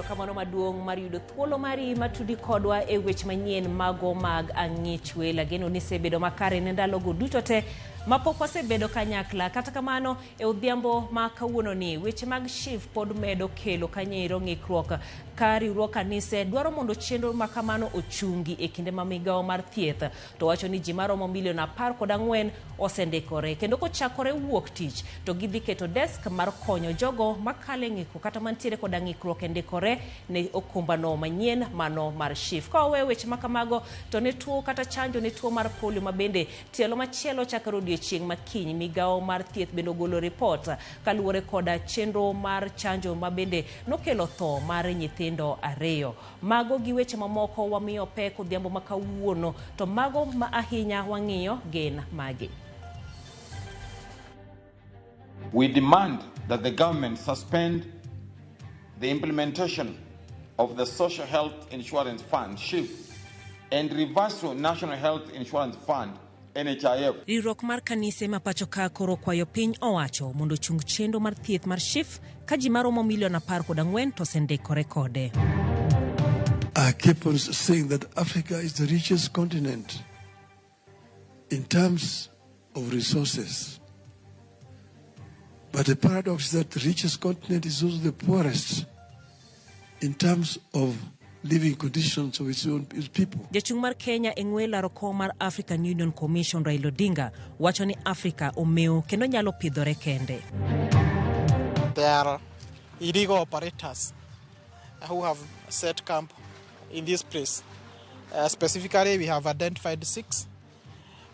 Erokamano maduong' mar yudo thuolo mari matudi kodwa e weche manyien mago mag ang'ich wel. Ageno ni isebedo makare ne ndalogo duto te mapok wasebedo kanyakla. Kata kamano, e odhiambo ma kawuononi, weche mag SHIF pod medo kelo kanyeiro ng'ikruok ka riwruog kanise dwaro mondo chenro ma kamano ochungi e kinde ma migawo mar thieth to wacho ni ji maromo milion 14 osendikore kendo kochakore wuok tich to gidhi keto desk mar konyo jogo makalo e ng'ikruok kata mantiere koda ng'ikruok e ndikore ne okumbano manyien mano mar SHIF. Ka waweyo weche ma kamago to ne tuo kata chanjo ne tuo mar polio ma bende tielo machielo chakore odiechieng' ma kiny, migawo mar thieth bende ogolo ripot kaluwore koda chenro mar chanjo ma bende nokelo tho mar nyithindo ariyo. Mago gi weche mamoko wamiyo pek odhiambo ma kawuono to mago ma ahinya wang'iyo gin magi. We demand that the government suspend the implementation of the Social Health Insurance Fund, SHIF, and reversal National Health Insurance Fund, NHIF. Riwruok mar kanise ma pacho ka koro kwayo piny owacho mondo ochung chenro mar thieth mar SHIF ka ji maromo milion 14 to osendikore kode. I keep on saying that Africa is the richest continent in terms of resources. But the paradox is that the richest continent is also the poorest in terms of living conditions of its own its people. Jachung' mar Kenya e ng'we laro kom mar African Union Commission Raila Odinga wacho ni Afrika omewo kendo nyalo pidhore kende. There are illegal operators who have set camp in this place. Specifically, we have identified 6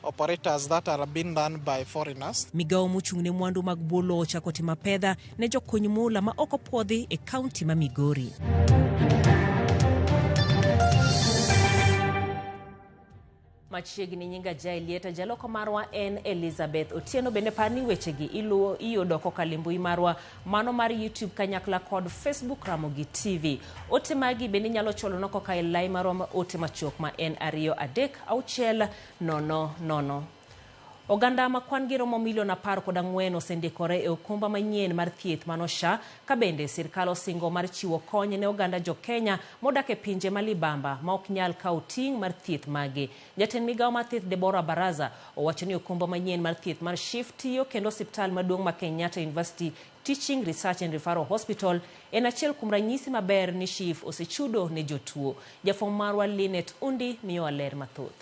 operators that are being run by foreigners. Migawo mochung' ne mwandu mag bwo lowo ochako timo apedha ne jokuny mula ma ok opuodhi e kaunti ma Migori. Machiegni nyinga Jaelieta, jaloko marwa en Elizabeth Otieno. Bende par ni wechegi iluwo iyudo kokalo e mbui marwa mano mar YouTube kanyakla kod Facebook Ramogi TV. Ote magi bende inyalo chwalonwa koka e lai marwa ma ote machuok ma en 2 3 6 0 0. Oganda ma kwan gi romo milion 14 osendikore e okumba manyien mar thieth mano SHA, ka bende sirkal osingo mar chiwo kony ne oganda jo Kenya modak e pinje ma libamba ma ok nyal kawo ting' mar thieth magi. Jatend migawo mar thieth Deborah Baraza owacho ni okumba manyien mar thieth mar SHIF tiyo kendo osiptal maduong' ma Kenyatta University Teaching, Research and Referral Hospital en achiel kuom ranyisi maber ni SHIF osechudo ne jotuo. Jafwambo marwa Linet Undi miyowa ler mathoth.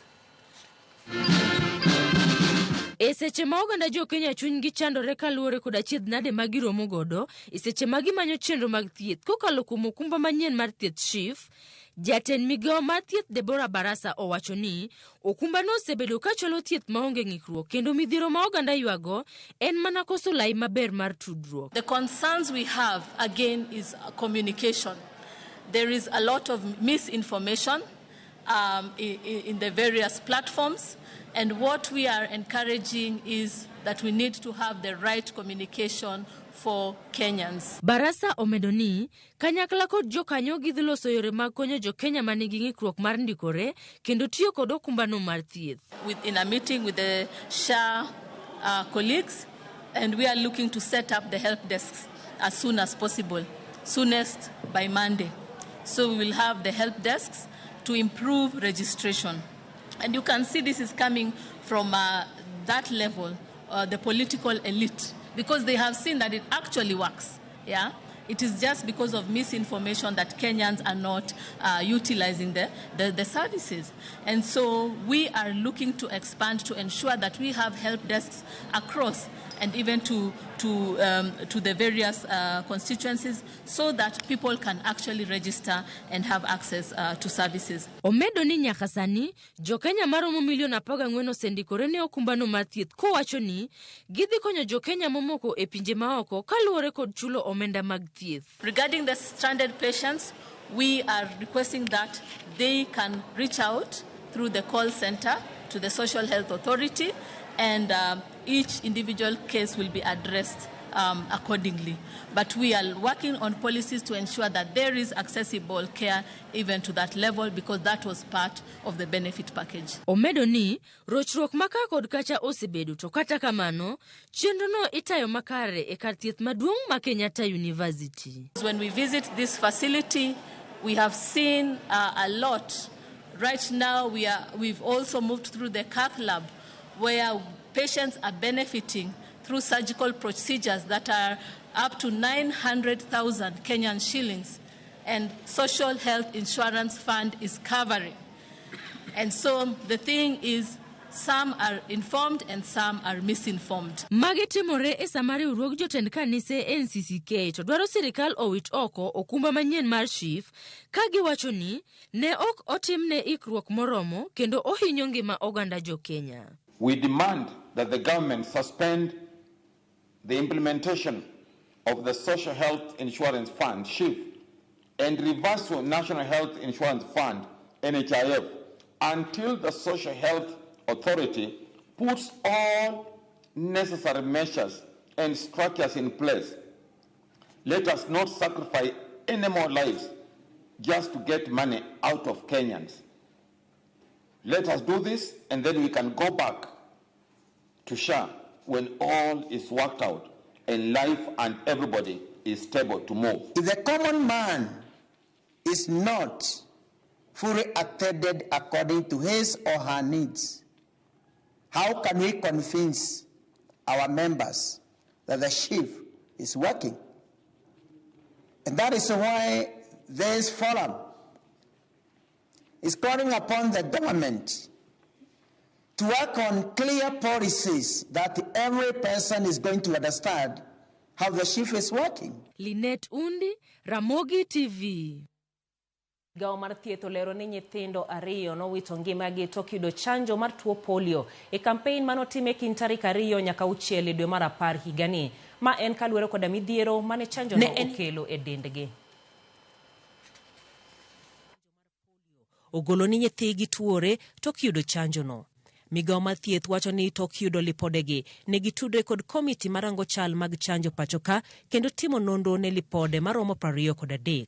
E seche ma oganda jo Kenya chunygi chandore kaluwore kod achiedh nade ma giromo godo e seche ma gimanyo chenro mag thieth kokalo kuom okumba manyien mar thieth SHIF, jatend migawo mar thieth Deborah Barasa owacho ni okumbano osebedo ka chwalo thieth maonge ng'ikruok kendo midhiero ma oganda ywago en mana koso lai maber mar tudruok. The concerns we have again is communication. There is a lot of misinformation in the various platforms, and what we are encouraging is that we need to have the right communication for Kenyans. Barasa omedo ni kanyakla kod jokanyo gidhi loso yore mag konyo jo Kenya ma nigi ng'ikruok mar ndikore kendo tiyo kod okumbano mar thieth. In a meeting with the SHA colleagues, and we are looking to set up the help desks as soon as possible, soonest by Monday. So we will have the help desks to improve registration. And you can see this is coming from that level, the political elite, because they have seen that it actually works. Yeah? It is just because of misinformation that Kenyans are not utilizing the services. And so we are looking to expand to ensure that we have help desks across and even to the various constituencies so that people can actually register and have access to services. Omedo ni nyaka sani, jo Kenya maromo milion 14 osendikore ne okumbano mar thieth kowacho ni gidhi konyo jo Kenya momoko e pinje maoko kaluwore kod chulo omenda mag thieth. Regarding the stranded patients, we are requesting that they can reach out through the call center to the Social Health Authority, and each individual case will be addressed accordingly. But we are working on policies to ensure that there is accessible care even to that level, because that was part of the benefit package. Omedo ni rochruok ma ka kod kacha osebedo to kata kamano chenrono itayo makare e kar thieth maduong' ma Kenyatta University. When we visit this facility, we have seen a lot. Right now, we've also moved through the cath lab, where patients are benefiting through surgical procedures that are up to 900,000 Kenyan shillings, and Social Health Insurance Fund is covering. And so the thing is, some are informed and some are misinformed. Magi timore e sama riwruog jotend kanise NCCK to dwaro sirikal owit oko okumba manyien mar SHIF ka giwacho ni ne ok otimne ikruok moromo kendo ohinyo ngima oganda jo Kenya. We demand that the government suspend the implementation of the Social Health Insurance Fund, SHIF, and reversal National Health Insurance Fund, NHIF, until the Social Health Authority puts all necessary measures and structures in place. Let us not sacrifice any more lives just to get money out of Kenyans. Let us do this, and then we can go back to SHA when all is worked out and life and everybody is stable to move. If the common man is not fully attended according to his or her needs, how can we convince our members that the SHIF is working? And that is why this forum is calling upon the government to work on clear policies that every person is going to understand how the SHIF is working. Lynette Undi, Ramogi TV. Migawo mar thieth olero ni nyithindo 2 nowito ngimagi tok yudo chanjo mar tuo polio e kampein manotim e kind tarik 2 nyaka 6 e dwe mar 10 higani. Ma en kaluwore koda midhiero mane chanjono okelo e dendgi. Ogolo ni nyithigi tuore tok yudo chanjono. Migawo mar thieth wacho ni tok yudo lipodegi ne gitudre kod komiti marango chal mag chanjo pacho ka kendo timo nonro ne lipode maromo 23.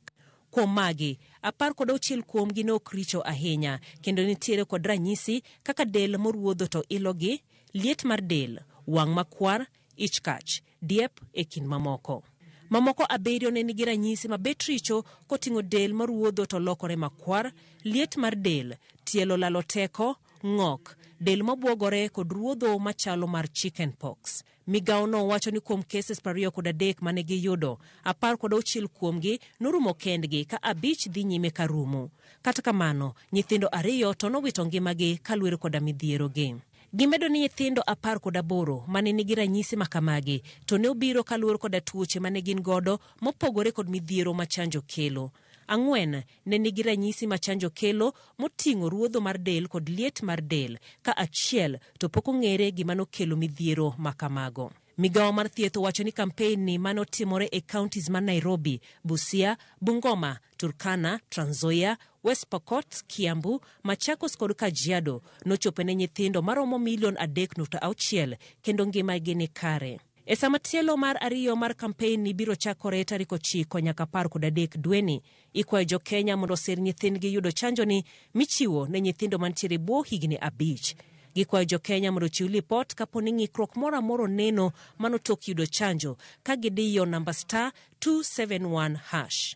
Kuom magi, 16 kuomgi ne ok richo ahinya kendo nitiere kod ranyisi kaka del moruodho to ilogi, liet mar del, wang' makwar, ich kach, diep e kind mamoko. Mamoko 7 ne nigi ranyisi mabet richo koting'o del moruodho to lokore makwar, liet mar del, tielo lalo teko, ng'ok, del mobwogore kod ruodho machalo mar chicken pox. Migawo no wacho ni kuom cases 23 mane giyudo, 16 kuomgi norumo kendgi ka 5 dhi nyime ka rumo. Kata kamano, nyithindo 2 to nowito ngimagi kaluwore koda midhierogi. Gimedo ni nyithindo 18 mane nigi ranyisi makamagi to ne obiro kaluwore koda tuoche mane gin godo mopogore kod midhiero ma chanjo kelo. 4 ne nigi ranyisi ma chanjo kelo moting'o ruodho mar del kod liet mar del, ka 1 to pok ong'ere gima nokelo midhiero makamago. Migawo mar thieth owacho ni kampein ni manotimore e counties ma Nairobi, Busia, Bungoma, Turkana, Trans Nzoia, West Pokot, Kiambu, Machakos kod Kajiado nochopo ne nyithindo maromo milion 3.6 kendo ngimagi ni kare. E sama tielo mar 2 mar kampein ni biro chakore tarik 9 nyaka 13 dweni, ikwayo jo Kenya mondo osir nyithindgi yudo chanjo ni michiwo ne nyithindo mantiere bwo higni 5. Gikwayo jo Kenya mondo ochiw lipot kapo ni ng'ikruok moro amora oneno mano tok yudo chanjo ka gidiyo namba *271#.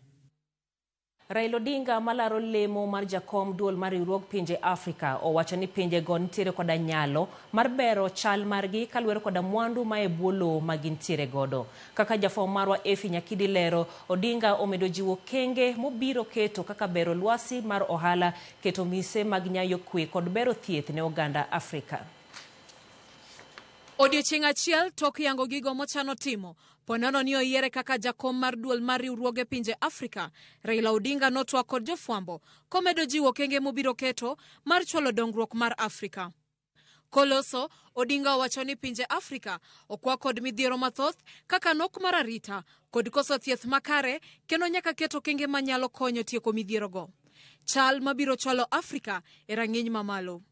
Raila Odinga malaro lemo mar jakom duol mar riwruog pinje Afrika owacho ni pinjego nitiere koda nyalo mar bero chal margi kaluwore koda mwandu ma e bwo lowo ma gintiere godo. Kaka jafwambo marwa Efi Nyakidi lero, Odinga omedo jiwo kenge mobiro keto kaka bero lwasi mar ohala, keto mise mag nyayo kwe kod bero thieth ne oganda Afrika. Odiochieng' achiel tok yango gigo mochano timo, ponono ni oyiere kaka jakom mar duol mar riwruoge pinje Afrika, Raila Odinga notwak kod jofwambo komedo jiwo okenge mobiro keto mar chwalo dongruok mar Afrika. Koloso, Odinga owacho ni pinje Afrika okwa kod midhiero mathoth kaka nok mar arita kod koso thieth makare kendo nyaka keto okenge manyalo konyo tieko midhierogo. Chal mabiro chwalo Afrika e rang'iny mamalo.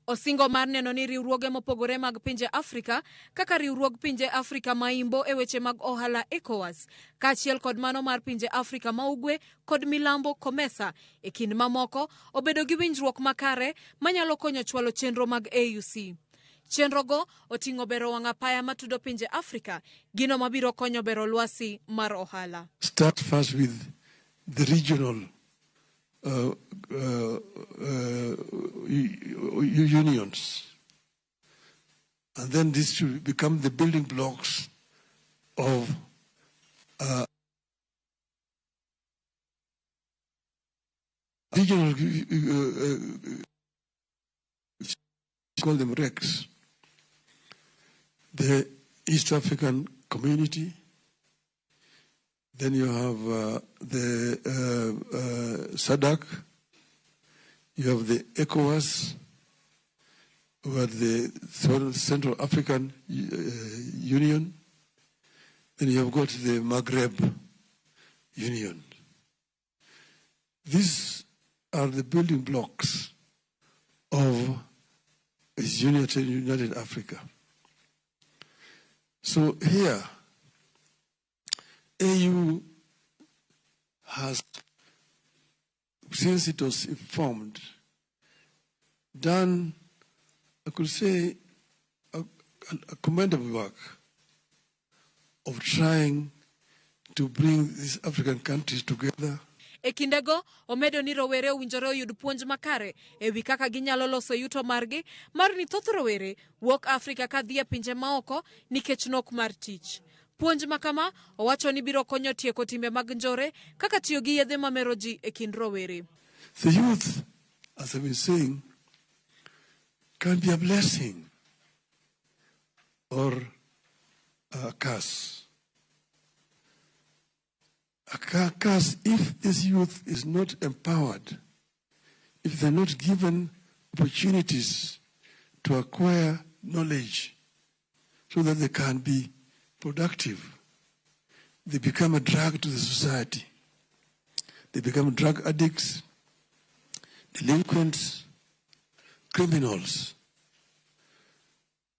Osingo mar neno ni riwruoge mopogore mag pinje Afrika kaka riwruog pinje Afrika ma Imbo e weche mag ohala ECOWAS, kaachiel kod mano mar pinje Afrika ma Ugwe kod Milambo COMESA e kind mamoko, obedo gi winjruok makare manyalo konyo chwalo chenro mag AUC. Chenrogo oting'o bero wang' apaya matudo pinje Afrika, gino mabiro konyo bero lwasi mar ohala. Start first with the regional unions. And then this should become the building blocks of regional, call them RECs. The East African Community, then you have the SADC, you have the ECOWAS, you have the Central African Union, then you have got the Maghreb Union. These are the building blocks of United Africa. So here, AU has, since it was formed, done, I could say, a commendable work of trying to bring these African countries together. E kindego, omedo ni rowere owinjore oyud puonj makare e wi kaka ginyalo loso yuto margi mar ni thoth rowere wuok Afrika ka dhi e pinje maoko nikech nok mar tich. Puonj makama owacho ni biro konyo tieko timbe mag njore kaka tiyo gi yedhe mamero ji e kind rowere. The youth, as I've been saying, can be a blessing or a curse. A curse if this youth is not empowered, if they're not given opportunities to acquire knowledge so that they can be productive. They become a drug to the society. They become drug addicts, delinquents, criminals.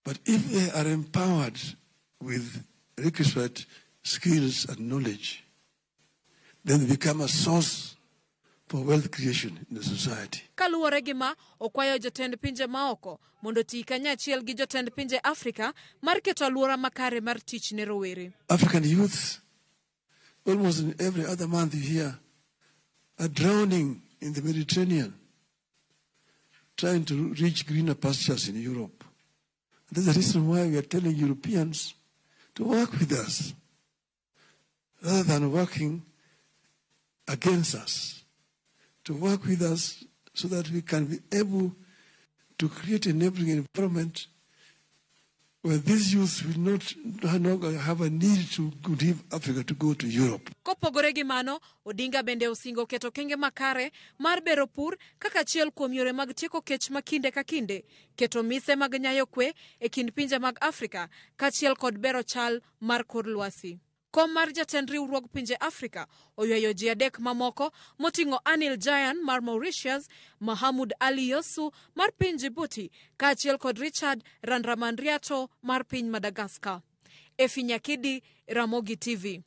But if they are empowered with requisite skills and knowledge, then they become a source for wealth creation in the society. Kaluwore gi ma, okwayo jotend pinje maoko mondo oti kanyachiel gi jotend pinje Afrika mar keto alwora makare mar tich ne rowere. African youths, almost in every other month you hear, are drowning in the Mediterranean, trying to reach greener pastures in Europe. That's the reason why we are telling Europeans to work with us, rather than working against us, to work with us so that we can be able to create an enabling environment where these youth will not longer have a need to leave Africa to go to Europe. Kopogore gi mano, Odinga bende osingo keto kenge makare mar bero pur kaka achiel kuom yore mag tieko kech ma kinde ka kinde, keto mise mag nyayo kwe e kind pinje mag Afrika, kaachiel kod bero chal mar kor lwasi. Kom mar jatend riwruog pinje Afrika oywayo ji adek mamoko moting'o Anil Jayan mar Mauritius, Mahamud Ali Youssouf mar piny Djibouti, kaachiel kod Richard Randriamandriato mar piny Madagascar. Efi Nyakidi, Ramogi TV.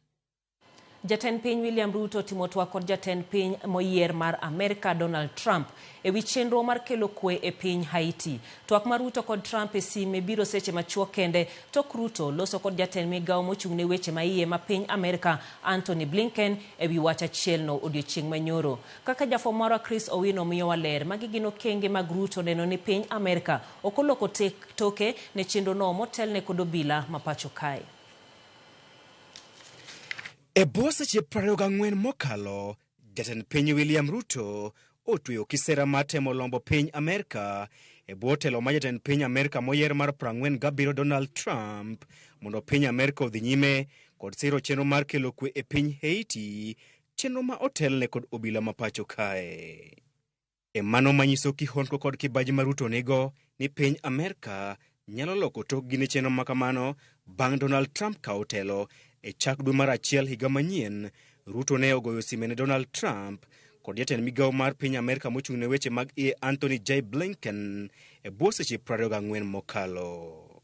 Jatend piny William Ruto timo twak kod jatend piny moyier mar Amerka Donald Trump ewi chenro mar kelo kwe e piny Haiti. Twak mar Ruto kod Trump e sime biro seche machuok kende tok Ruto loso kod jatend migawo mochung' ne weche maiye ma piny Amerka Anthony Blinken ewi wach achielno odiochieng' manyoro. Kaka jafwambo marwa Chris Owino miyowa ler, magi gin okenge mag Ruto neno ni piny Amerka ok oloko toke ne chenrono motelne kod obila ma pacho kae. E bwo seche 24 mokalo, jatend piny William Ruto otweyo kisera mar temo lombo piny Amerka e bwo telo mar jatend piny Amerka moyier mar 47 Donald Trump mondo piny Amerka odhi nyime kod siro chenro mar kelo kwe e piny Haiti, chenro ma otelne kod obila ma pacho kae. E mano manyiso kihondko kod kibaji ma Ruto nigo ni piny Amerka nyalo loko tokgi ne chenro ma kamano bang' Donald Trump kawo telo e chak dwe mar achiel higa manyien. Ruto ne ogoyo sime ne Donald Trump kod jatend migawo mar piny Amerka mochung' ne weche mag iye Anthony J. Blinken e bwo seche 24 mokalo.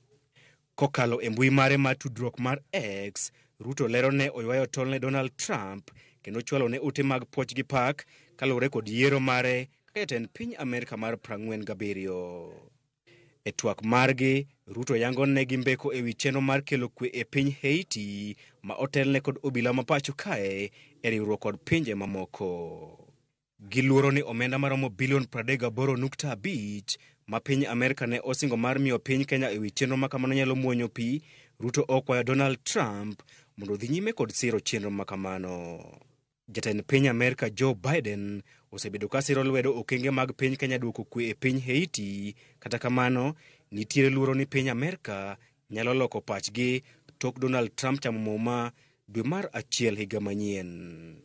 Kokalo e mbui mare mar tudruok mar X, Ruto lero ne oywayo tol ne Donald Trump kendo chwalo ne ote mag puoch gi pak kaluwore kod yiero mare kaka jatend piny Amerka mar 47. E twak margi, Ruto yango ne gi mbeko ewi chenro mar kelo kwe e piny Haiti ma otelne kod obila ma pacho kae e riwruok kod pinje mamoko. Giluoro ni omenda maromo bilion 38.5 ma piny Amerka ne osingo mar miyo piny Kenya ewi chenro ma kamano nyalo muonyo pi. Ruto okwayo Donald Trump mondo odhi nyime kod siro chenro ma kamano. Jatend piny Amerka Joe Biden osebedo ka siro lwedo okenge mag piny Kenya duoko kwe e piny Haiti. Kata kamano, nitiere luoro ni piny Amerka nyalo loko pachgi tok Donald Trump chamo muma dwe mar achiel higa manyien.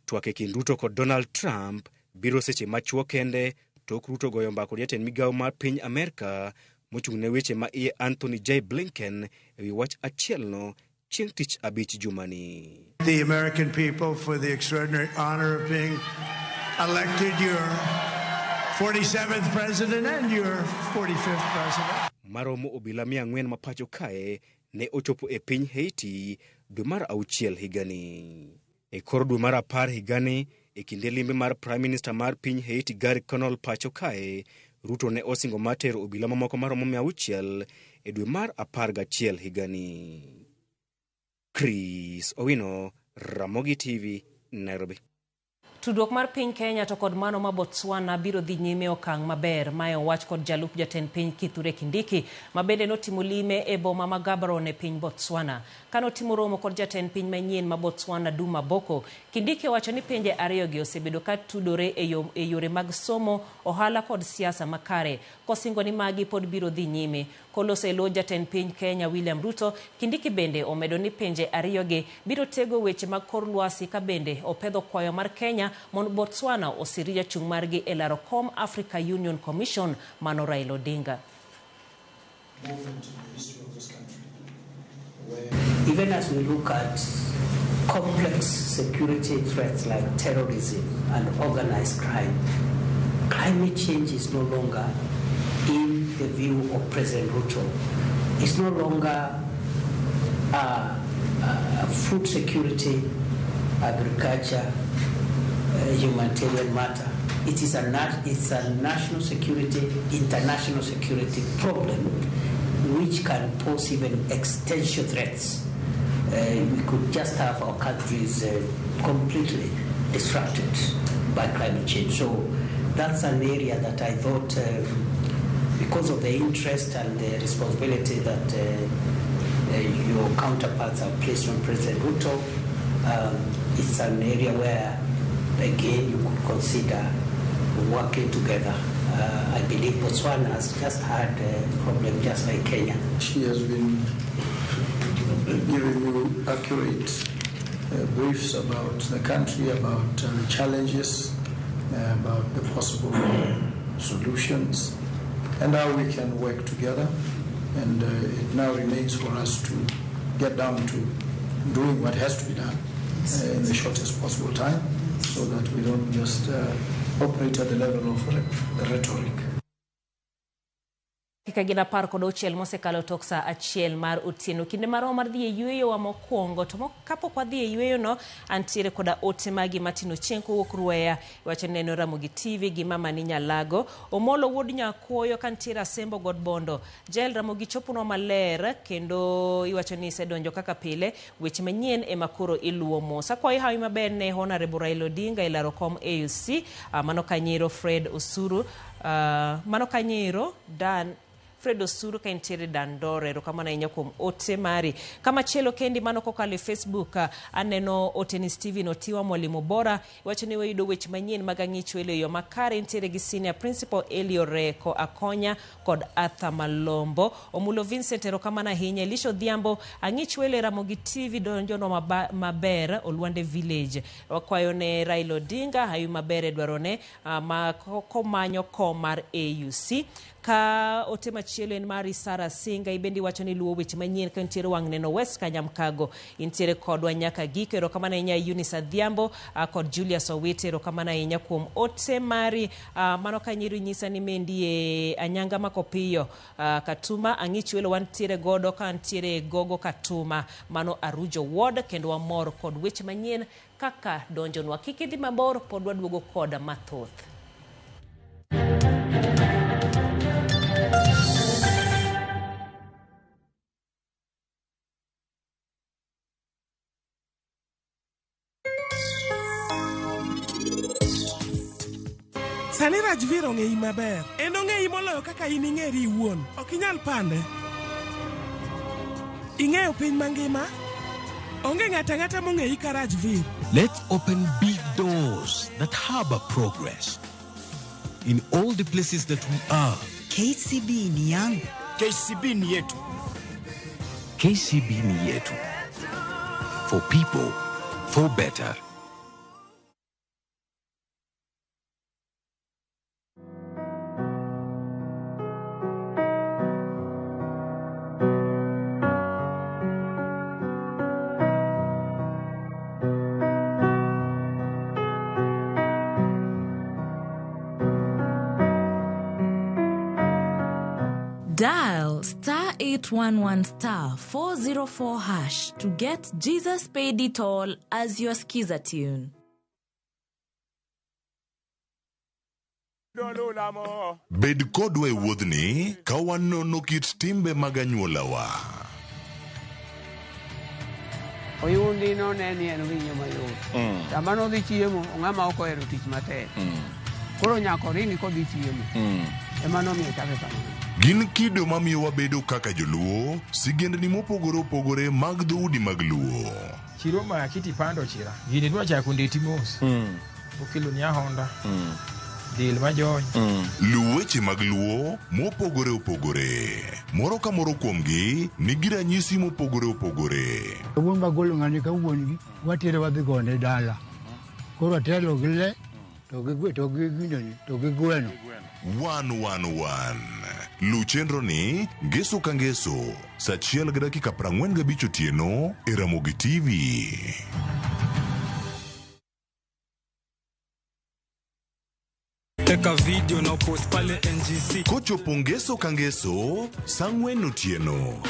Twak e kind Ruto kod Donald Trump biro seche machuok kende tok Ruto goyo mbaka kod jatend migawo mar piny Amerka mochung' ne weche ma iye Anthony J. Blinken ewi wach achielno chieng' tich abich jumani. The American people for the extraordinary honor of being elected your 47th president and your 45th president. Maromo obila 400 ma pacho kae ne ochopo e piny Haiti dwe mar auchiel higani. E kor dwe mar apar higani, e kinde limbe mar Prime Minister mar piny Haiti Gary Conol pacho kae, Ruto ne osingo mar tero obila mamoko maromo 600 e dwe mar 11 higani. Chris Owino, Ramogi TV, Nairobi. Tudruok mar piny Kenya to kod mano ma Botswana biro dhi nyime okang' maber. Mae owach kod jalup jatend piny Kithure Kindiki ma bende notimo lime e boma ma Gaborone e piny Botswana. Kanotimo romo kod jatend piny manyien ma Botswana Duma Boko, Kindiki owacho ni pinje ariyogi osebedo ka tudore e yore mag somo, ohala kod siasa makare, kosingo ni magi pod biro dhi nyime. Koloso e lo jatend piny Kenya William Ruto, Kindiki bende omedo ni pinje ariyogi biro tego weche mag kor lwasi ka bende opedho kwayo mar Kenya mondo Botswana osiri jachung' margi e laro kom Africa Union Commission mano Raila Odinga. Even as we look at complex security threats like terrorism and organized crime, climate change is no longer in the view of President Ruto. It's no longer food security, agriculture, humanitarian matter. It is a national security, international security problem, which can pose even existential threats. We could just have our countries completely disrupted by climate change. So that's an area that I thought, because of the interest and the responsibility that your counterparts have placed on President Ruto, it's an area where, again, you could consider working together. I believe Botswana has just had a problem just like Kenya. She has been giving you accurate briefs about the country, about the challenges, about the possible solutions, and how we can work together. And it now remains for us to get down to doing what has to be done in the shortest possible time, so that we don't just operate at the level of rhetoric. Dakika gin 16 mosekalo tok saa 1 mar otieno. Kinde marwa mar dhi e yweyo wa mokwongo, to kapok wadhi e yweyo no, antiere koda ote magi Martin Ochieng kowuok Rueya, iwacho ni neno Ramogi TV gi mama ni Nyalago. Omolo wuod Nyakuoyo kantiere Asembo God Bondo. Jael Ramogi choponwa maler kendo iwacho ni isedonjo kaka pile, weche manyien ema koro iluwo mos. Akwayo hawi maber ne Honorable Raila Odinga e laro kom AUC, mano Kanyiro Fred Osuru, mano Kanyiro Dan Fred Osuru ka entiere Dandore. Erokamano ahinya kuom ote mari. Kamachielo kendi mano kokalo e Facebook, aneno ote ni Steven Otiwa mwalimu bora, iwacho ni wayudo weche manyien mag ang'ich welo e yo makare. Entiere gi Senior Principal Elio Reko Akonya kod Arthur Malombo. Omulo Vincent, erokamano ahinya. Elisha Odhiambo, ang'ich welo e Ramogi TV donjonwa maber Olwande Village. Wakwayo ne Raila Odinga hawi maber e dwarone ma komanyo kom mar AUC. Ka ote machielo en mari Sara Singa, ibendi wacho ni luwo weche manyien ka nitiere wang' neno West Kanyamkago. Intiere kodwa nyaka giko. Erokamano ahinya Eunice Adhiambo kod Julius Owiti, erokamano ahinya kuom ote mari. Mano ka nyiri nyisa ni mendie Anyanga Makopiyo Katuma Ang'ich Welo wantiere godo ka ntiere Gogo Katuma, mano Arujo Ward, kendo wamor kod weche manyien kaka donjonwa. Kik idhi mabor, pod waduogo koda mathoth. Sani Rajvir ong'eyi maber. En ong'eyi moloyo kaka in ing'eri iwuon. Ok inyal pande. Ing'eyo piny mangima? Onge ng'ato ang'ata mong'eyi ka Rajvir. Let's open big doors that harbor progress in all the places that we are. KCB ni yangu. KCB ni yetu. KCB ni yetu. For people, for better. Dial star 811 star 404 hash to get Jesus Paid It All as your skiza tune. Bed kodwa e wuodhni ka wanono kit timbe mag anyuolawa. Oyundi none ni en winyo mayot. Sama nodhi chiemo, ng'ama ok ohero tich matek. Koro nyaka oringi kodhi chiemo. Ema nomiyo chake kamano. Gin kido mamiyo wabedo kaka joluo, sigendni mopogore opogore mag dhoudi mag luo. Chiro maki tipando chira. Gini dwa chako ndeti mos. Okelo ni ahonda. Del majony. Luw weche mag luo mopogore opogore. Moro ka moro kuomgi nigi ranyisi mopogore opogore. Wuon magolo ng'ani ka wuon gi watere wadhi gone dala. Koro atelo gi le to gi to gi gindoni to gi gweno. 111. Luw chenro ni ngeso ka ngeso saa 1:45 otieno e Ramogi TV. Teka video na post pale NGC. Kochopo ngeso ka ngeso saa 4 otieno.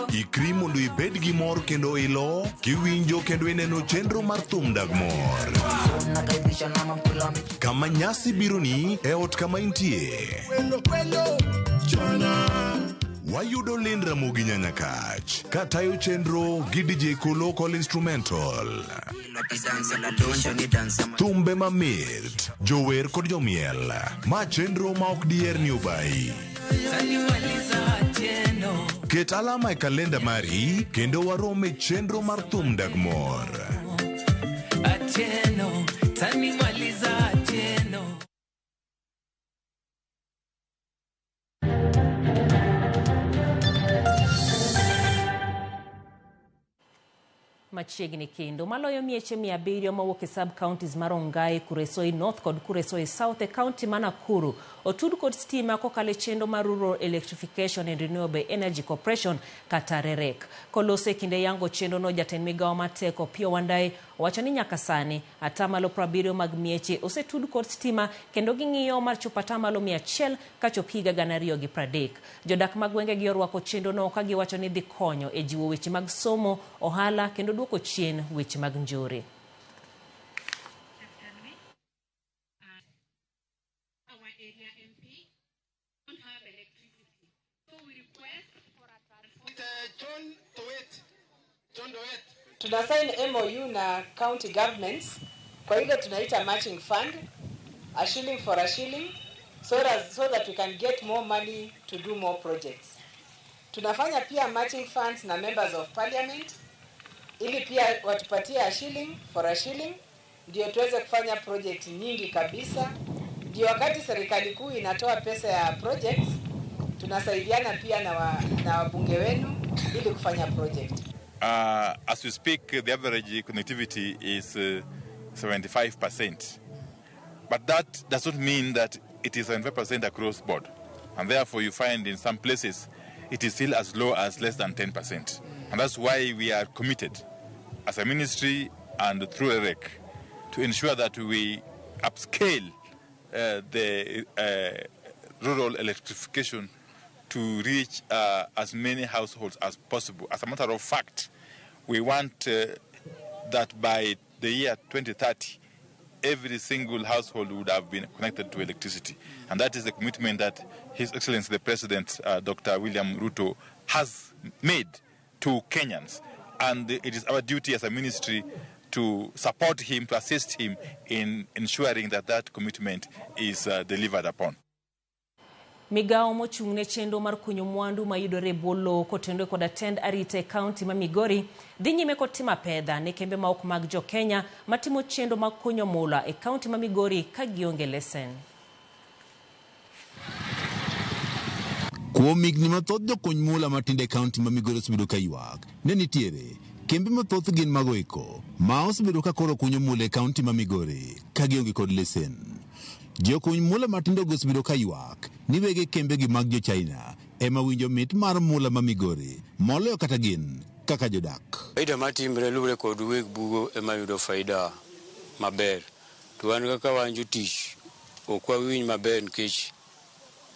Ikri mondo ibed gi mor kendo ilo kiwinjo kendo ineno chenro mar thum dag mor. Kama nyasi bironi e ot kama intie. Wayudo Lynn Ramogi Nyanyakach katayo chenro gi DJ Kolo Call Instrumental. Thumbe mamit, jower kod jomiel. Ma chenro ma ok diher ni obayi. Ket alama e kalenda mari kendo warom e chenro mar thum dag mor. Atieno, tanimaliza Atieno. Machiegni kendo maloyo mieche 700 mawuok e sub counties mar Rongai, Kuresoi North kod Kuresoi South e county ma Nakuru otud kod stima kokalo e chenro mar Rural Electrification and Renewable Energy Corporation kata REREC. Kolose kinde yango chenro no, jatend migawo mar teko Opiyo Wandayi owacho ni nyaka sani 70% mag mieche osetud kod stima kendo ging'iyo mar chopo 100% kachop higa 2030. Jodak mag gwengegi orwako chenro no ka giwacho ni dhi konyo e jiwo weche mag somo, ohala kendo duoko chien weche mag njore. Tuna sign MOU na county governments kwa ile tunaita matching fund, a shilling for a shilling, so that we can get more money to do more projects. Tunafanya pia matching funds na members of parliament ili pia watupatie a shilling for a shilling, ndio tuweze kufanya project nyingi kabisa. Ndio wakati serikali kuu inatoa pesa ya projects, tunasaidiana pia na wabunge wenu ili kufanya project. As we speak, the average connectivity is 75%. But that does not mean that it is 75% across board. And therefore, you find in some places it is still as low as less than 10%. And that's why we are committed as a ministry and through REC to ensure that we upscale the rural electrification to reach as many households as possible. As a matter of fact, we want that by the year 2030, every single household would have been connected to electricity. And that is the commitment that His Excellency the President, Dr. William Ruto, has made to Kenyans. And it is our duty as a ministry to support him, to assist him in ensuring that that commitment is delivered upon. Migawo mochung' ne chenro mar kunyo mwandu mayudore e bwo lowo kotenore koda tend arita e kaunti ma Migori dhi nyime kod timo apedha ne kembe ma ok mag jo Kenya matimo chenro mag kunyo mula e kaunti ma Migori ka gionge lesen. Kuom higni mathoth jokuny mula matindo e kaunti ma Migori osebedo ka ywak ne nitiere kembe mathoth gin mago eko ma osebedo ka koro kunyo mula e kaunti ma Migori ka gionge kod lesen. Jokuny mula matindo go osebedo ka ywak ni wege kembegi mag jo China ema winjo mit mar mula ma Migori moloyo kata gin kaka jodak. Faida matimre luwre kod weg bugo ema yudo faida maber. To wan kaka wan jotich ok wawinj maber nikech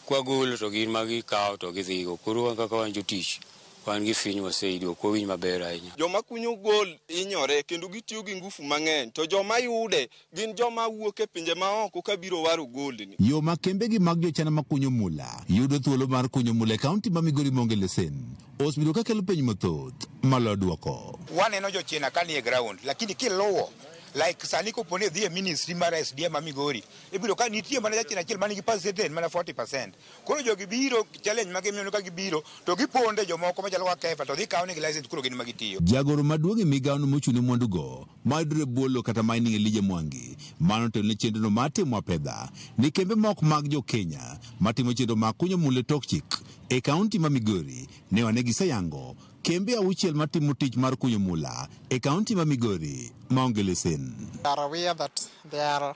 kwagolo to gin ma gikawo to gidhigo. Koro wan kaka wan jotich wan gi finy waseyudo ok wawinj maber ahinya. Joma kunyo gol hinyore kendo gitiyo gi ngufu mang'eny to joma yude gin joma wuok e pinje maoko kabiro waro gold ni. Yo ma kembegi mag jochina makunyo mula yudo thuolo mar kunyo mula e kaunti ma Migori maonge lesen osebedo ka kelo penj mathoth maloyo duoko. Waneno jochina ka nie ground lakini kiluwo like sani kopo ni idhi e ministry mar SDM ma Migori ibiro ka nitie mana jachina achiel manigi percentage mana 40%. Koro jogi biro challenge ma gimiyo ka gibiro to giponde jomoko machalo kaka Kefa to dhi kawo negi license koro gin ma gitiyo. Jagoro maduong' e migawono mochung' ne mwandugo mayudore e bwo lowo kata mining Elijah Mwangi mano otelo ne chenrono mar timo apedha ne kembe mok mag jo Kenya matimo chenro mag kunyo mula e tok chik e kaunti ma Migori ne wane giseyango kembe auchiel matimo tich mar kunyo mula e kaunti ma Migori maonge lesen. Are aware that there are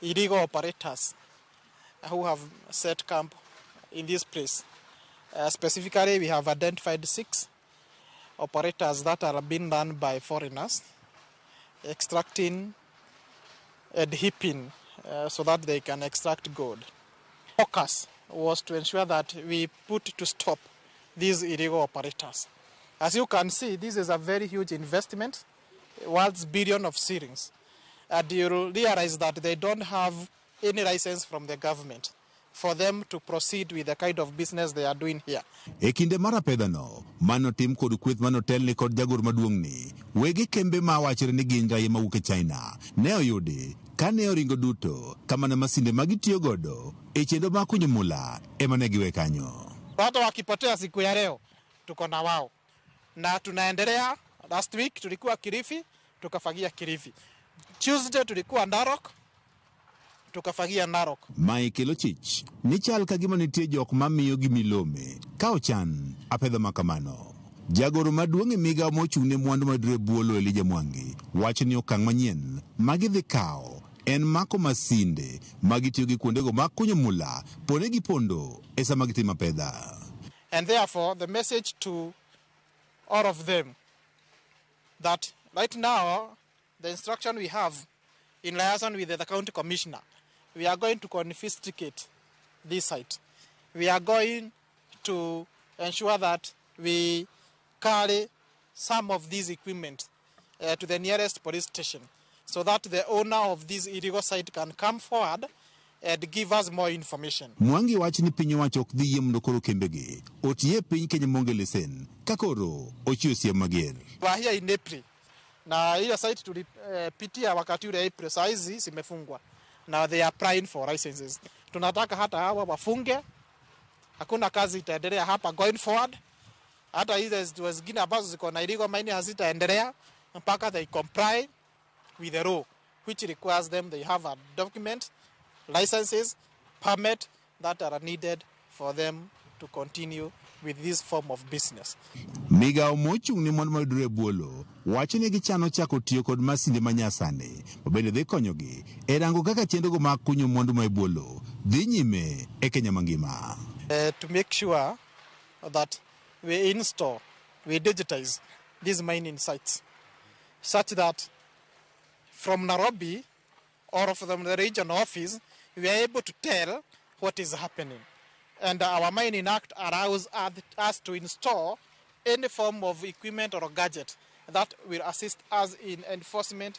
illegal operators who have set camp in this place. Specifically, we have identified 6 operators that are being run by foreigners, extracting and heaping so that they can extract gold. Focus was to ensure that we put to stop these illegal operators. As you can see, this is a very huge investment, worth billions of shillings. And you'll realize that they don't have any license from the government for them to proceed with the kind of business they are doing here. E kinde mar apedhano, manotim kod kweth manotelne kod jagoro maduong'ni, wege kembe ma wachore ni gin raia mawuok e China ne oyudi ka ne oringo duto kamana masinde ma gitiyo godo e chenro mar kunyo mula ema ne giwe kanyo. Hata wakipotea siku ya leo tuko na wao na tunaendelea. Last week tulikuwa Kilifi, tukafagia Kilifi. Tuesday tulikuwa Narok, tukafagia Narok. Mae kelo chich ni chal ka gima nitie jok mamiyo gi milome ka ochan apedha ma kamano. Jagoro maduong' e migawo mochung' ne mwandu mayudore e bwo lowo Elijah Mwangi wacho ni okang' manyien ma gidhi kawo en mako masinde ma gitiyo gi kuondego mag kunyo mula pone gipondo e sama gitimo apedha. And therefore the message to all of them that right now the instruction we have in liaison with the county commissioner, we are going to confiscate this site. We are going to ensure that we carry some of these equipment to the nearest police station so that the owner of this illegal site can come forward and give us more information. Mwangi wacho ni piny owacho ok dhi yie mondo koro kembegi otiye e piny Kenya maonge lesen ka koro ochiwo siem mager. We are here in April na hiyo site tulipitia wakati ule April, saa hizi zimefungwa na they are applying for licenses. Tunataka hata hawa wafunge, hakuna kazi itaendelea hapa going forward. Hata hizo zingine ambazo ziko na illegal mining hazitaendelea mpaka they comply with the law which requires them they have a document, licenses, permit that are needed for them to continue with this form of business. Migawo mochung' ne mwandu mayudore e bwo lowo wacho ni gichano chako tiyo kod masinde manyasani mabende dhi konyogi e rango kaka chenrogo mag kunyo mwandu ma e bwo lowo dhi nyime e Kenya mangima. To make sure that we install, we digitize these mining sites such that from Nairobi or from the region office, we are able to tell what is happening. And our Mining Act allows us to install any form of equipment or gadget that will assist us in enforcement,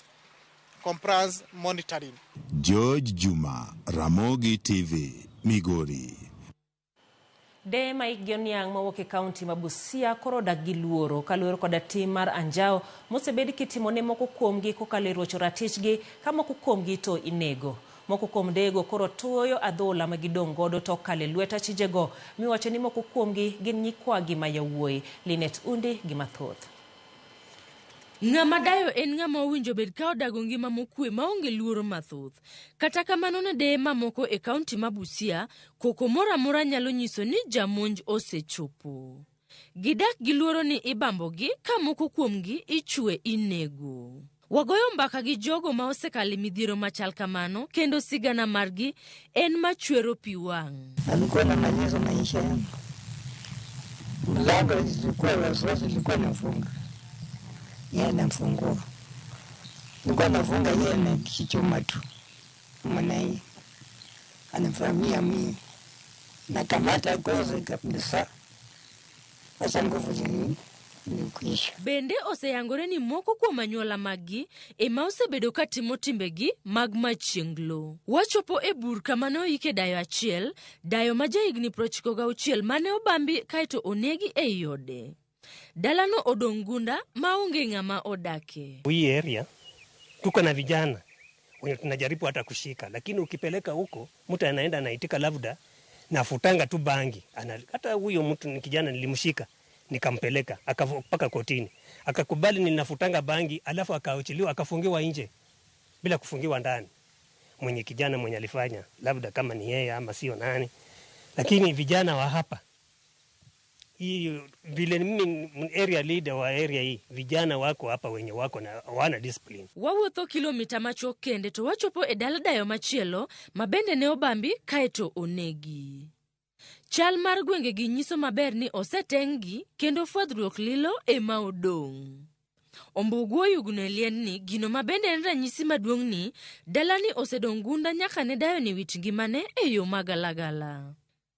compliance, monitoring. George Juma, Ramogi TV, Migori. Deye ma hikgi oniang' mawuok e kaunti ma Busia koro odak gi luoro kaluwore koda tim mar anjawo mosebed kitimo ne moko kuomgi kokalo e rocho ratichgi ka moko kuomgi to inego. Moko kuom deyego koro tuoyo adhola ma gidong' godo to okalo e lwet achijego miwacho ni moko kuomgi gin nyikwagi ma yawuoyi. Linet Undi gi mathoth. Ng'ama dayo en ng'ama owinjo bed ka odago ngima mokwe maonge luoro mathoth. Kata kamano ne deye mamoko e kaunti ma Busia, koko moro amora nyalo nyiso ni jamonj osechopo. Gidak gi luoro ni ibambogi ka moko kuomgi ichwe inego. Wagoyo mbaka gi jogo ma osekalo e midhiero machal kamano kendo sigana margi en machwero pi wang'. Alikuwa anamaliza maisha yangu. Mlango ilikuwa wasiwasi, ilikuwa nafunga. Yeye anafungua. Nilikuwa nafunga yeye na kichuma tu. Maana hii anavamia mimi. Nakamata gozi kabisa. Sasa nguvu zilikwisha. Bende oseyangore ni moko kuom anyuola maggi ema osebedo ka timo timbegi mag machienglo. Wachopo e bur kama ne oike dayo achiel, dayo ma jahigni 96 mane obambi kaeto onegi ei ode. Dalano odong' gunda maonge ng'ama odake. Hii area tuko na vijana wenye tunajaribu hata kushika, lakini ukipeleka huko mtu anaenda anaitika labda nafutanga tu bangi. Hata huyo mtu ni kijana nilimshika nikampeleka mpaka kotini, akakubali ninafutanga bangi, alafu akaachiliwa akafungiwa nje bila kufungiwa ndani. Mwenye kijana mwenye alifanya labda kama ni yeye ama sio nani, lakini vijana wa hapa hii vile mimi area leader wa area hii, vijana wako hapa wenye wako na wana discipline. Wawuotho kilomita machuok kende to wachopo e dala dayo machielo ma bende ne obambi kaeto onegi. Chal mar gwengegi nyiso maber ni oseteng'gi kendo fwadhruok lilo ema odong'. Ombugu oyugno e liendni, gino ma bende en ranyisi maduong' ni dalani osedong' gunda nyaka ne dayo ni wit ngimane e yo magalagala.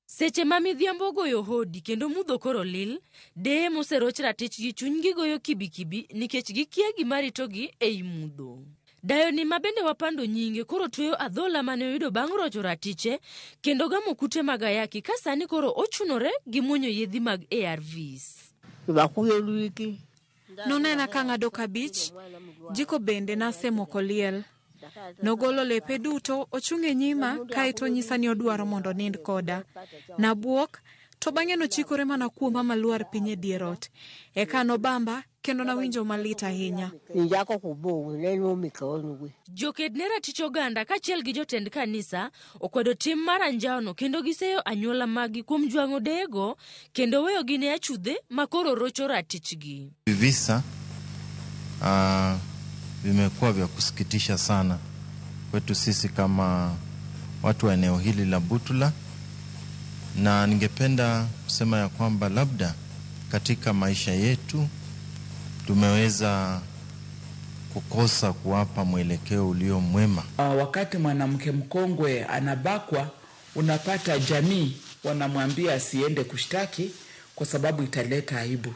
Seche ma midhiambo ogoyo hodi kendo mudho koro lil, deye moseroch ratichgi chunygi goyo kibikibi nikech gikia gima ritogi ei mudho. Dayoni ma bende wapando nyinge koro tweyo adhola mane oyudo bang' rocho ratiche kendo gamo kute mag ayaki ka sani koro ochunore gi muonyo yedhi mag ARVs. Nonena ka ng'ado kabich, jiko bende nasemoko liel. Nogolo lepe duto, ochung' e nyima kaeto onyisa ni odwaro mondo onind koda. Nabuok, to bang'e nochikore mana kuoma malwar piny e dier ot. Eka nobamba kendo nawinjo malit ahinya. Joked ne ratich oganda kaachiel gi jotend kanisa okwedo tim mar anjawono kendo giseyo anyuola maggi kuom jwang'o deyego kendo weyogi ne achudhe ma koro rocho ratichgi. Visa vimekuwa vya kusikitisha sana kwetu sisi kama watu wa eneo hili la Butula, na ningependa kusema ya kwamba labda katika maisha yetu tumeweza kukosa kuwapa mwelekeo ulio mwema. Wakati mwanamke mkongwe anabakwa, unapata jamii wanamwambia asiende kushtaki kwa sababu italeta aibu.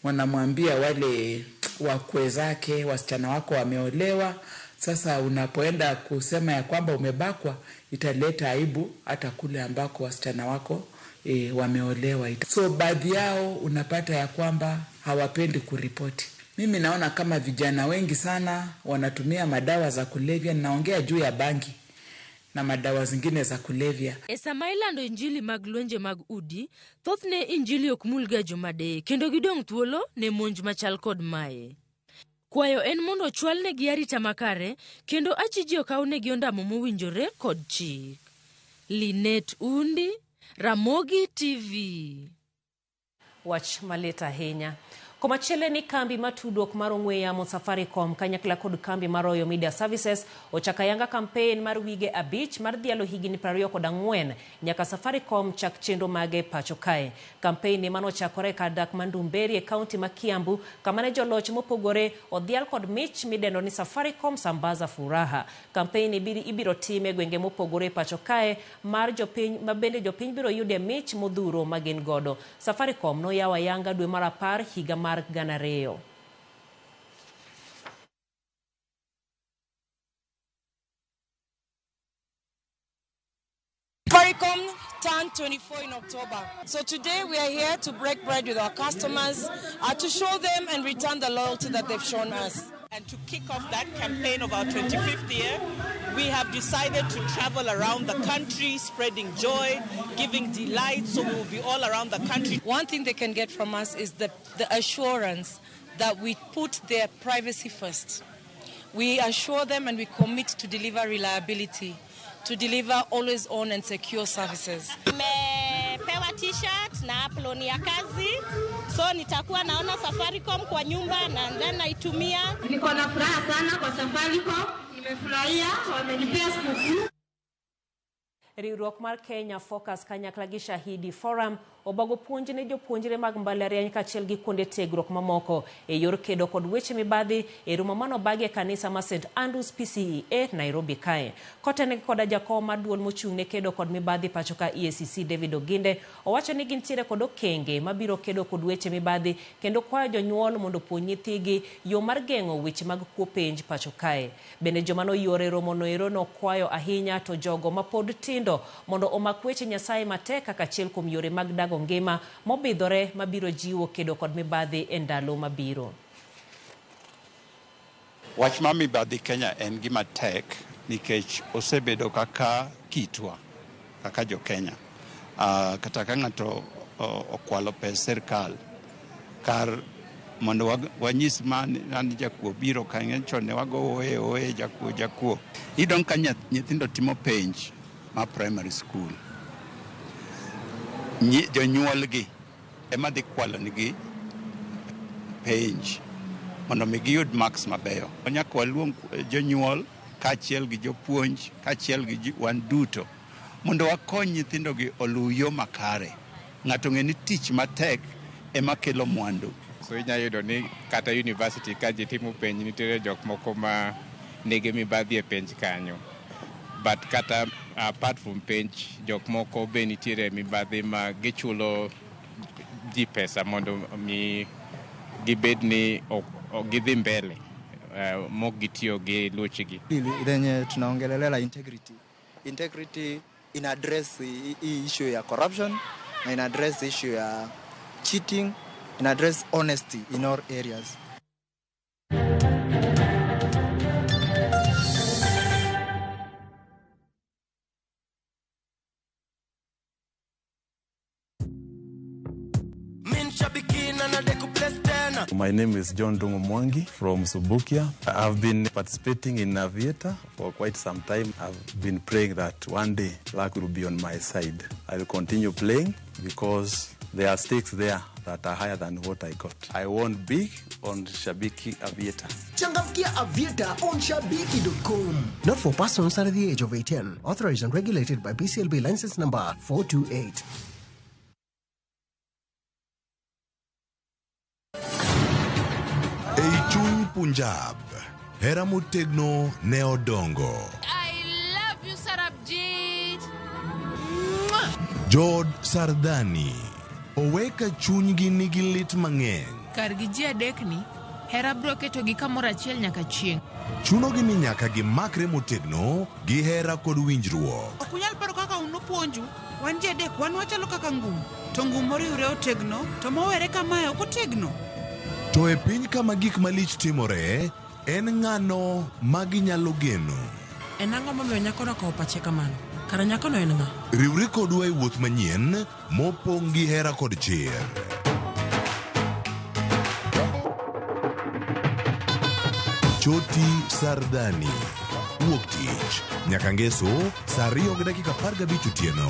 Wanamwambia wale wakwe zake, wasichana wako wameolewa, sasa unapoenda kusema ya kwamba umebakwa italeta aibu hata kule ambako wasichana wako wameolewa. So baadhi yao unapata ya kwamba hawapendi kuripoti. Mimi naona kama vijana wengi sana wanatumia madawa za kulevya, naongea juu ya bangi na madawa zingine za kulevya. E sama ilando injili mag lwenje mag udi, thothne injili ok mulga jomadeye kendo gidong' thuolo ne monj machal kod mae. Kwayo en mondo ochwalnegi arita makare kendo achiji okawnegi ondamo mowinjore kod chik. Linet Undi, Ramogi TV. Wach malit ahinya. Komachielo ni kambi mar tudruok mar ong'we yamo Safaricom kanyakla kod kambi mar Royal Media Services ochako ayanga kampen mar wige 5 mar dhialo higni 24 nyaka Safaricom chak chenro mage pacho kae. Kampen ni manochakore e kar dak ma Ndumberi e kaunti ma Kiambu kama ne joloch mopogore odhial kod mich midendo ni Safaricom Sambaza Furaha. Kampen ni ibiro tim e gwenge mopogore pacho kae mar jopiny ma bende jopiny biro yude mich modhuro ma gin godo. Safaricom noyawo ayanga dwe mar 10 higa mar 2000. Safaricom turned 24 in October. So today we are here to break bread with our customers, to show them and return the loyalty that they've shown us. And to kick off that campaign of our 25th year, we have decided to travel around the country, spreading joy, giving delight, so we will be all around the country. One thing they can get from us is the assurance that we put their privacy first. We assure them and we commit to deliver reliability, to deliver always on and secure services. Nimepewa t-shirt na aploni ya kazi, so nitakuwa naona Safaricom kwa nyumba na then naitumia. Niko na furaha sana kwa Safaricom, nimefurahia, wamenipea sikukuu. Riwruok mar Kenya Focus kanyakla gi Shahidi Forum obago puonj ne jopuonjre mag mbalariany kaachiel gi kuonde tiegruok mamoko e yor kedo kod weche mibadhi e romo manobagi e kanisa mar St Andrews PCEA Nairobi kae. Kotenegi koda jakom mar duol mochung' ne kedo kod mibadhi pacho ka EACC David Oginde owacho ni gintiere kod okenge mabiro kedo kod weche mibadhi kendo kwayo jonyuol mondo opuonj nyithigi yo mar geng'o weche mag kuo penj pacho kae. Bende joma noyuore romo noero nokwayo ahinya to jogo mapod tindo mondo omak weche Nyasaye matek kaka achiel kuom yore mag dago ngima mobidhore mabiro jiwo kedo kod mibadhi e ndalo mabiro. Wach mar mibadhi Kenya en gima tek nikech osebedo kaka kitwa kaka jo Kenya. Kata ka ng'ato okwalo pes sirkal, kar mondo wanyis ni jakuo biro ka chon ne wago oye oye jakuo jakuo. Iyudo ka nyithindo timo penj ma primary school, jonyuolgi ema dhi kwalo nigi penj mondo mi giyud marks mabeyo. Nyaka waluong jonyuol kaachiel gi jopuonj kaachiel gi wan duto mondo wakony nyithindogi oluw yo makare. Ng'ato ng'e ni tich matek ema kelo mwandu. So inyalo yudo ni kata university ka ji timo penj nitiere jok moko ma nigi mibadhi e penj kanyo. But kata apart from penj, jok moko be nitiere mibadhi ma gichulo ji pesa mondo mi gibed ni gidhi mbele mok gitiyo gi luchgi. Lenye tunaongelelea integrity. Integrity ina address hii issue ya corruption na ina address issue ya cheating, ina address honesty in all areas. My name is John Dungu Mwangi from Subukia. I've been participating in Aviator for quite some time. I've been praying that one day luck will be on my side. I will continue playing because there are stakes there that are higher than what I got. I won big on Shabiki Aviator. Changamkia Aviator on Shabiki.com. Not for persons under the age of 18. Authorized and regulated by BCLB license number 428. Punjab, hera motegno ne odongo. I love you, Sarabjit. Jod Sardani oweka chunygi nigi lit mang'eny. Kargi ji adekni, hera biro ketogi kamoro achiel nyaka chieng'. Chunogi ni nyaka gimakre motegno gi hera kod winjruok. Ok unyal paro kaka un upuonju, wan ji adek wan wachalo kaka ngum, to ngum moriwre otegno, to mowere kamae ok otegno. To e piny kama gik malich timore, en ng'ano ma ginyalo geno? En ang'o momiyo nyakono okawo pache kamano? Kara nyakono en ng'a? Riwri kodwa e wuoth manyien mopong' gi hera kod chir. Choti Sardani. Wuok tich nyaka ngeso saa 2:15 otieno.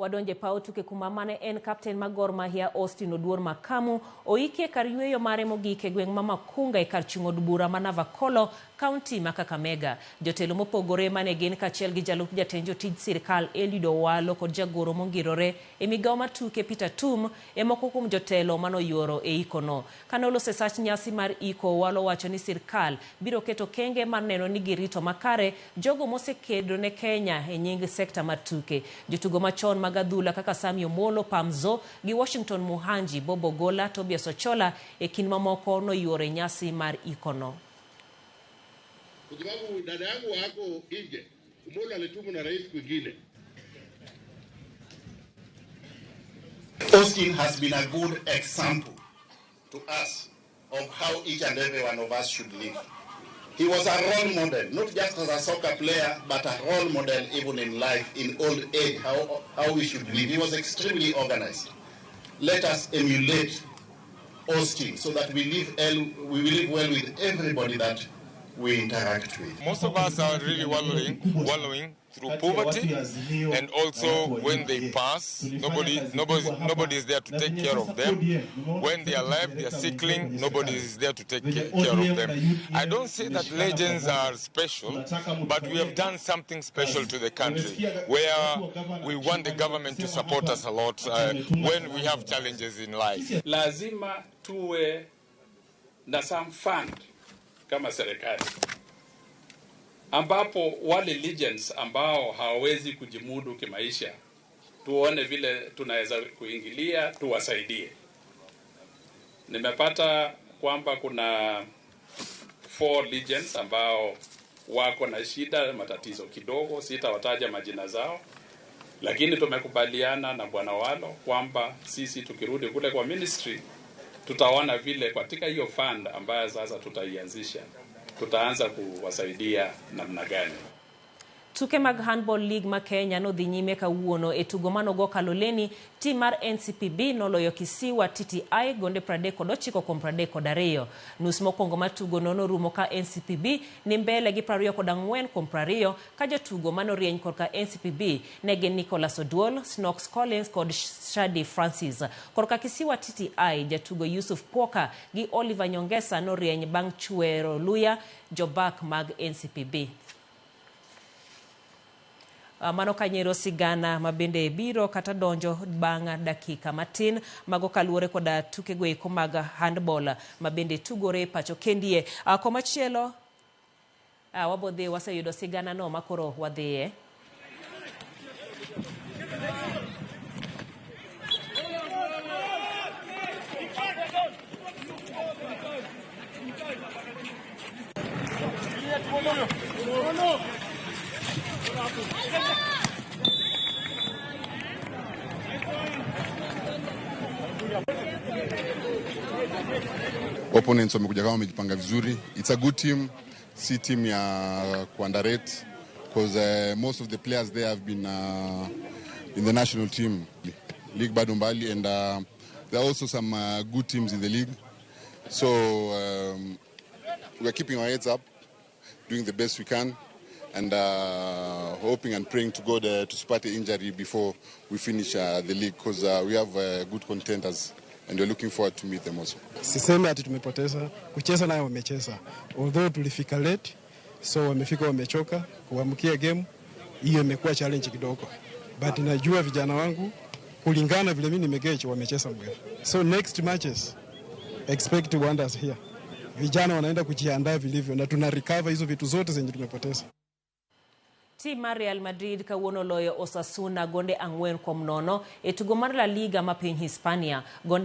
Wadonje paw tuke kuma mane en kapten mar Gor Mahia Austin Oduor Makamu oikie kar yueyo mare mogik e gweng' ma Makunga e kar chung' od bura ma Navakolo, kaunti ma Kakamega. Jotelo mopogore mane gin kaachiel gi jalup jatend jotij sirkal Eliud Owalo kod jagoro mongirore e migawo mar tuke Peter Tum e moko kuom jotelo manoyuoro e ikono. Kane oloso e sach nyasi mar iko, Owalo wacho ni sirkal biro keto okenge mar neno ni girito makare jogo mosekedo ne Kenya e nying sekta mar tuke. Jotugo machon mag adhula kaka Sammy Omollo, Pamzo gi Washington Muhanji, Bob Ogola, Tobias Ochola e kind mamoko noyuoro e nyasi mar ikono. Kwa sababu dada yangu wako nje, Omollo alitumwa na rais kwingine. Austin has been a good example to us of how each and every one of us should live. He was a role model, not just as a soccer player, but a role model even in life, in old age, how we should live. He was extremely organized. Let us emulate Austin so that we live well with everybody that we interact with. Most of us are really wallowing through poverty, and also when they pass, nobody is there to take care of them. When they are alive, they are sickling, nobody is there to take care of them. I don't say that legends are special, but we have done something special to the country, where we want the government to support us a lot when we have challenges in life. Lazima tuwe na some fund kama serikali, ambapo wale legends ambao hawawezi kujimudu kimaisha, tuone vile tunaweza kuingilia tuwasaidie. Nimepata kwamba kuna 4 legends ambao wako na shida, matatizo kidogo, sitawataja majina zao, lakini tumekubaliana na Bwana Walo kwamba sisi tukirudi kule kwa ministry tutaona vile katika hiyo fund ambayo sasa tutaianzisha tutaanza kuwasaidia namna gani. Tuke mag Handball League ma Kenya nodhi nyime kawuono e tugo manogo Kaloleni. Tim mar NCPB noloyo Kisiwa TTI gonde 39-32. Nus mokwongo mar tugo no norumo ka NCPB ni mbele gi 24-20 ka jotugo manorieny korka NCPB ne gin Nicholas Oduol, Snox Collins kod Shadi Francis. Korka Kisiwa TTI jatugo Yusuf Poka gi Oliver Nyongesa norieny bang' chwero luya jobak mag NCPB. Mano kanyero sigana mabende biro kata donjo bang' dakika matin mago kaluwore koda tukego eko mag handball mabende tugore pacho kendie. Komachielo wabodhi waseyudo sigana no makoro wadhiye. Opponents wamekuja kama wamejipanga vizuri. It's a good team, si team ya kuunderrate because most of the players there have been in the national team. League bado mbali, and there are also some good teams in the league. So we are keeping our heads up, doing the best we can, and hoping and praying to God to spot the injury before we finish the league, because we have good contenders and we're looking forward to meet them also. Sisemi ati tumepoteza, kucheza nayo wamecheza. Although tulifika late, so wamefika wamechoka, kuamkia game hiyo imekuwa challenge kidogo. But najua vijana wangu kulingana vile mimi nimegauge wamecheza mbele. So next matches expect wonders here. Vijana wanaenda kujiandaa vilivyo na tuna recover hizo vitu zote zenye tumepoteza. Tim mar Real Madrid kawuono loyo Osasuna gonde 4-0 e tugo mar La Liga ma piny Hispania. Gonde